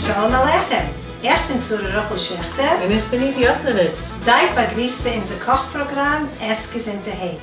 שלום עליכם! איך בין שרה רחל שעכטער. און איך בין איווי יאכנעוויץ. זייט באגריסט צו אונזער קאך פראגראם עס געזונטערהייט.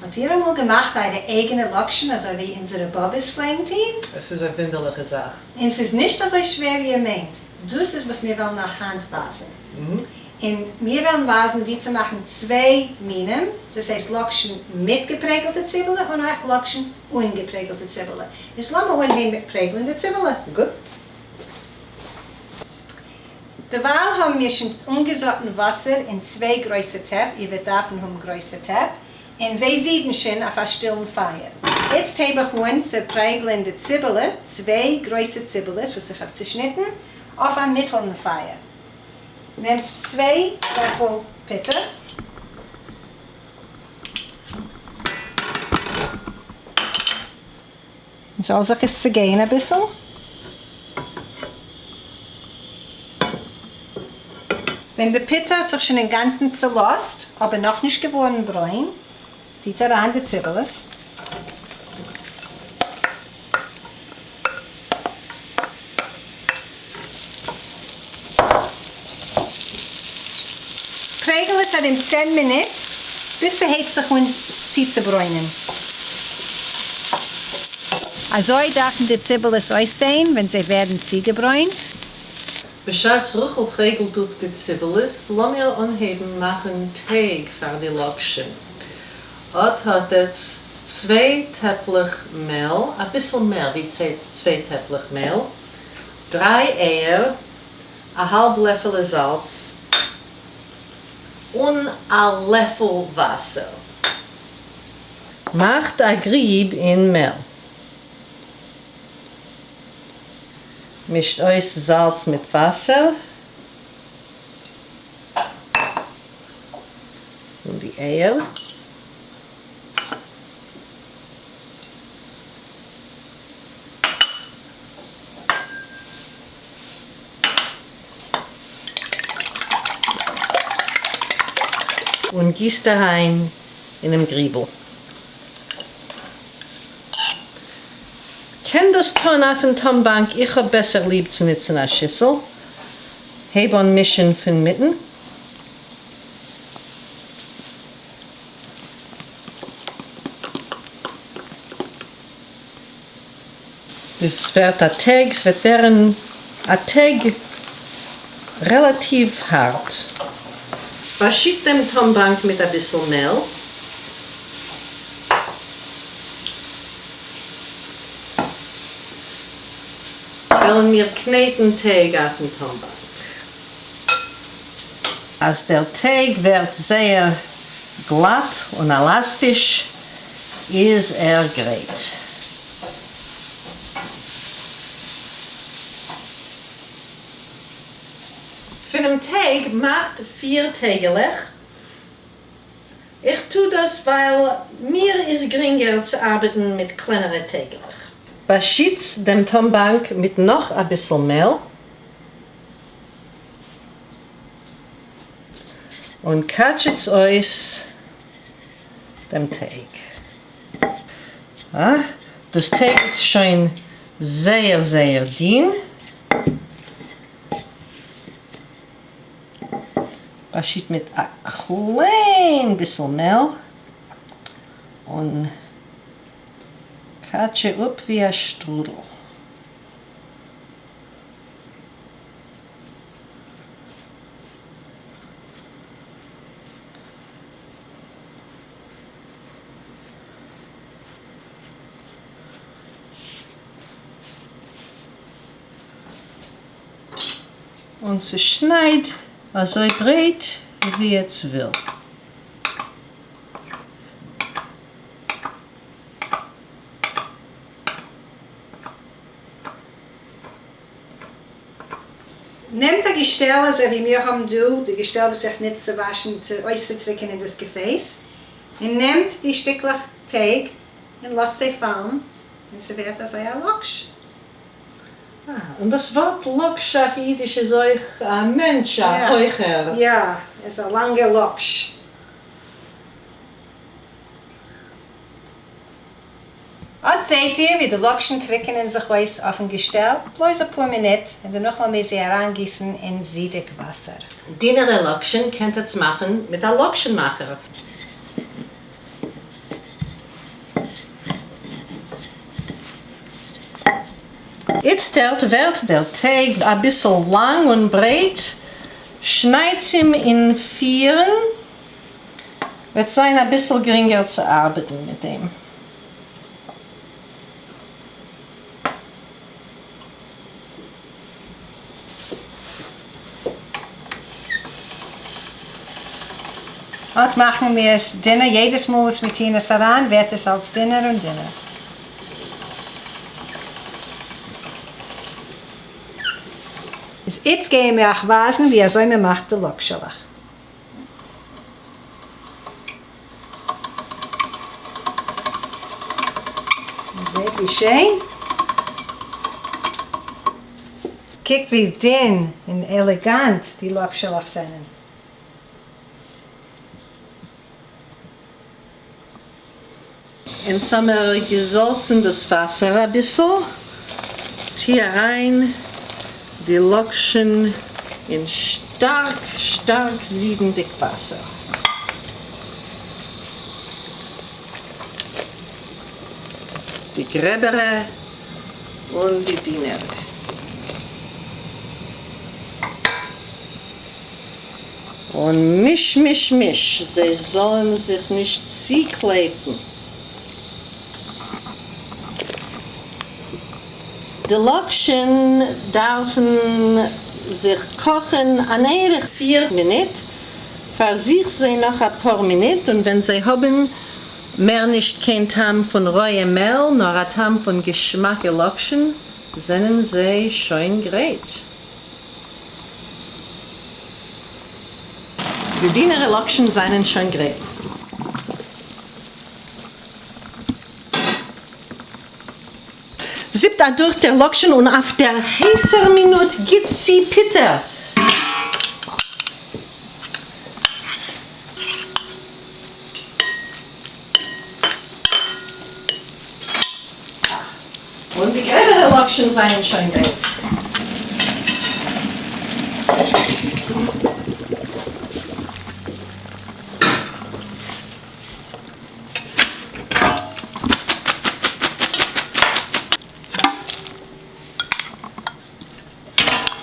האט איר אמאל געמאכט אייערע אייגענע לאקשן אזוי ווי אונזערע באבעס פלעגן טון? עס איז א וואונדערליכע זאך. און ס'איז נישט אזוי שווער ווי איר מיינט. דאס איז וואס מיר וועלן אייך היינט ווייזן. און מיר וועלן ווייזן ווי צו מאכן צוויי מינים, דאס הייסט לאקשן מיט געפרעגלטע ציבעלע און אויך לאקשן אן געפרעגלטע ציבעלע. איז לאמיר אנהייבן מיט פרעגלען די ציבעלע. גוט. דערווייל האבן מיר שוין אנגעזאטן וואסער אין צוויי גרויסע טעפ, איר וועט דארפן האבן גרויסע טעפ, און זיי זידן שוין אויף א שטילן פייער. איצט הייב איך אן צו פרעגלען די ציבעלע, צוויי גרויסע ציבעלעס וואס איך האב צושניטן, אויף א מיטעלן פייער. נעמט צוויי לעפל פוטער. זאל זיך עס צעגיין אביסל. ווען די פוטער האט זיך שוין אינגאנצן צעלאזט, אבער נאכנישט געווארן ברוין, טוט אריין די ציבעלעס. פרעגל עס ארום 10 מינוט ביז ס'הייבט זיך אן צוצוברוינען. אזוי דארפן די ציבעלעס אויסזען ווען זיי ווערן צוגעברוינט. בשעת רחל פרעגלט אפ די ציבעלעס, לאמיר אנהייבן מאכן טייג פאר די לאקשן. אט האט עטס צוויי טעפלעך מעל, אביסל מער ווי צוויי טעפלעך מעל, דריי אייער, א האלב לעפעלע זאלץ, און א לעפל וואסער. מאכט א גריב אין מעל. מישט אויס זאלץ מיט וואסער און די אייער. און גיסט אריין אינעם גריבל. קען דאס טון אויפן טאנבאנק, איך האב בעסער ליב צו נוצן א שיסל. הייב אן מישן פון מיטן. ביז ס'ווערט א טייג, ס'וועט ווערן א טייג רעלאטיוו הארט. באשיט דעם טאנבאנק מיט אביסל מעל. וועלן מיר קנעטן טייג אויפן טאנבאנק. אז דער טייג ווערט זייער גלאט און עלאסטיש איז ער גרייט. פונעם טייג מאכט פיר טייגעלעך, איך טו דאס ווייל מיר איז גרינגער צו ארבעטן מיט קלענערע טייגעלעך. באשיץ דעם טאנבאנק מיט נאך אביסל מעל. און קאטשעטס אויס דעם טייג. אה, דאס טייג איז שוין זייער זייער דין. באשיט מיט א קליין ביסל מעל און קאטשע אפ ווי א שטרודל. און צושנייד אזוי ברייט ווי עטס וויל. נעמט א געשטעל אזוי ווי מיר האבן דא, די געשטעל וואס איך נוץ צו וואשן צו אויסצוטריקענען דאס געפעס, און נעמט די שטיקלעך טייג און לאזט זיי פאלן, און ס'ווערט אזוי א לאקש. אה, און דאס ווארט לאקש אויף אידיש איז אויך א מענטש א הויכער. יא, איז א לאנגע לאקש. אט זעט איר ווי די לאקשן טריקענען זיך אויס אויפן געשטעל, בלויז אפאר מינוט און דערנאך וועלן מיר זיי אריינגיסן אין זידיג וואסער. דינערע לאקשן קענט עטס מאכן מיט א לאקשן מאכער. איצטערט ווערט דער טייג אביסל לאנג און ברייט, שניידטס אים אין פירן, וועט זיין אביסל גרינגער צו ארבעטן מיט אים. אט מאכן מיר עס דינער, יעדעס מאל וואס מיר טוען עס אריין ווערט עס אלס דינער און דינער. איז איצט גייען מיר אייך ווייזן ווי אזוי מען מאכט די לאקשעלעך. איר זעט ווי שיין? קוקט ווי דין און עלעגאנט די לאקשעלעך זענען. אונז האמער געזאלצן דאס וואסער אביסל, טוה אריין די לאקשן אין שטארק שטארק זידנדיג וואסער. די גרעבערע און די דינערע. און מיש מיש מיש זיי זאלן זיך נישט צוקלעפן. די לאקשן דארפן זיך קאכן אן ערך פיר מינוט, פארזוך זיי נאך אפאר מינוט און ווען זיי האבן מער נישט קיין טעם פון רויע מעל נאר א טעם פון געשמאקע לאקשן זענען זיי שוין גרייט. די דינערע לאקשן זענען שוין גרייט. זיפט אדורך דער לאקשן און אויף דער הייסער מינוט גיט צו פיטער. און די גרעבערע לאקשן זענען שוין גרייט.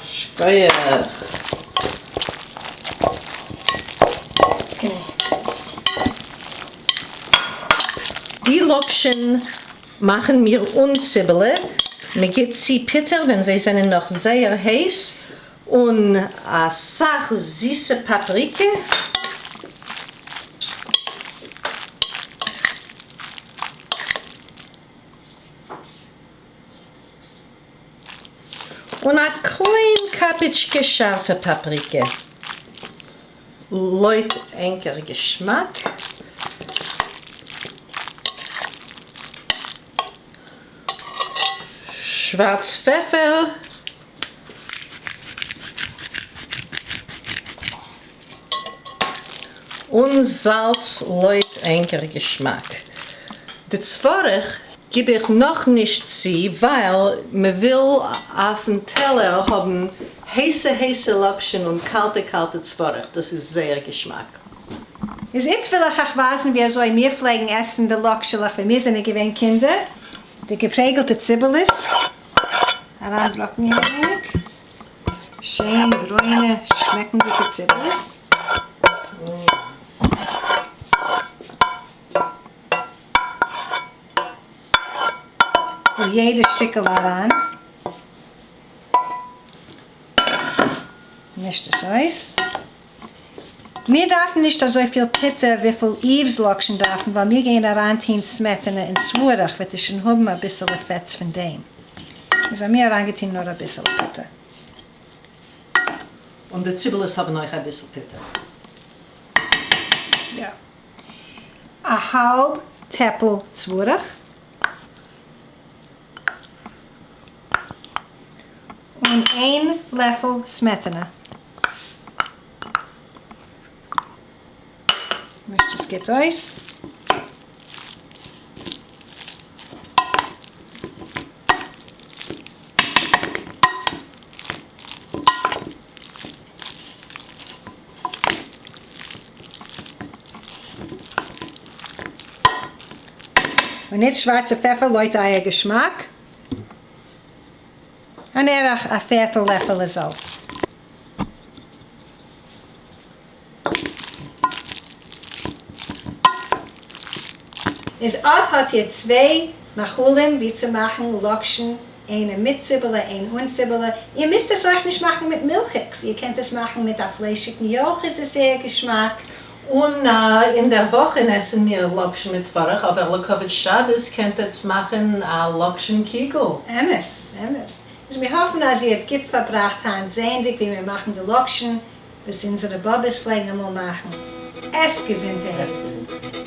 שכוח. די לאקשן מאכן מיר אן ציבעלע, מען גיט צו פיטער ווען זיי זענען נאך זייער הייס, און אסאך זיסע פאפריקע. און א קליין קאפיטשקע שארפע פאפריקע, לויט ענקער געשמאק. שווארץ פעפער. און זאלץ לויט ענקער געשמאק. די צווארך גיב איך נאך נישט צו ווייל מ'וויל אויפן טעלער האבן הייסע הייסע לאקשן און קאלטע קאלטע צווארך, דאס איז זייער געשמאק. איז איצט וויל איך אייך ווייזן ווי אזוי מיר פלעגן עסן די לאקשעלעך ווען מיר זענען געווען קינדער, די געפרעגלטע ציבעלעס אריינבראקן אינעווייניג. שיין ברוינע שמעקנדיגע ציבעלעס. און יעדע שטיקל אריין. מישט עס אויס. מיר דארפן נישט אזויפיל פיטער וויפיל איוו'ס לאקשן דארפן ווייל מיר גייען אריינטוהן סמעטענע אין צווארך וועט עס שוין האבן אביסעלע פעטס פון דעם. איז האמיר אריינגעטוהן נאר אביסעלע פיטער. און די ציבעלעס האבן אויך אביסל פיטער. יא. א האלב טעפל צווארך. און איין לעפל סמעטענע. מישט עס גוט אויס. און איצט שווארצע פעפער לויט אייער געשמאק. אן ערך א פערטל לעפעלע זאלץ. איז אט האט איר צוויי מאכלים ווי צו מאכן לאקשן, איינע מיט ציבעלע איין אן ציבעלע, איר מוזט עס אויך נישט מאכן מיט מילכיגס, איר קענט עס מאכן מיט א פליישיגן יויך איז עס זייער געשמאק. און אין דער וואכן עסן מיר לאקשן מיט טוואראג, אבער לכבוד שבת קענט עטס מאכן א לאקשן קיגל. אמת, אמת. איז מיר האפן אז איר האט גוט פארבראכט היינט זעענדיג ווי מיר מאכן די לאקשן וואס אונזערע באבעס פלעגן אמאל מאכן. עסט געזונטערהייט.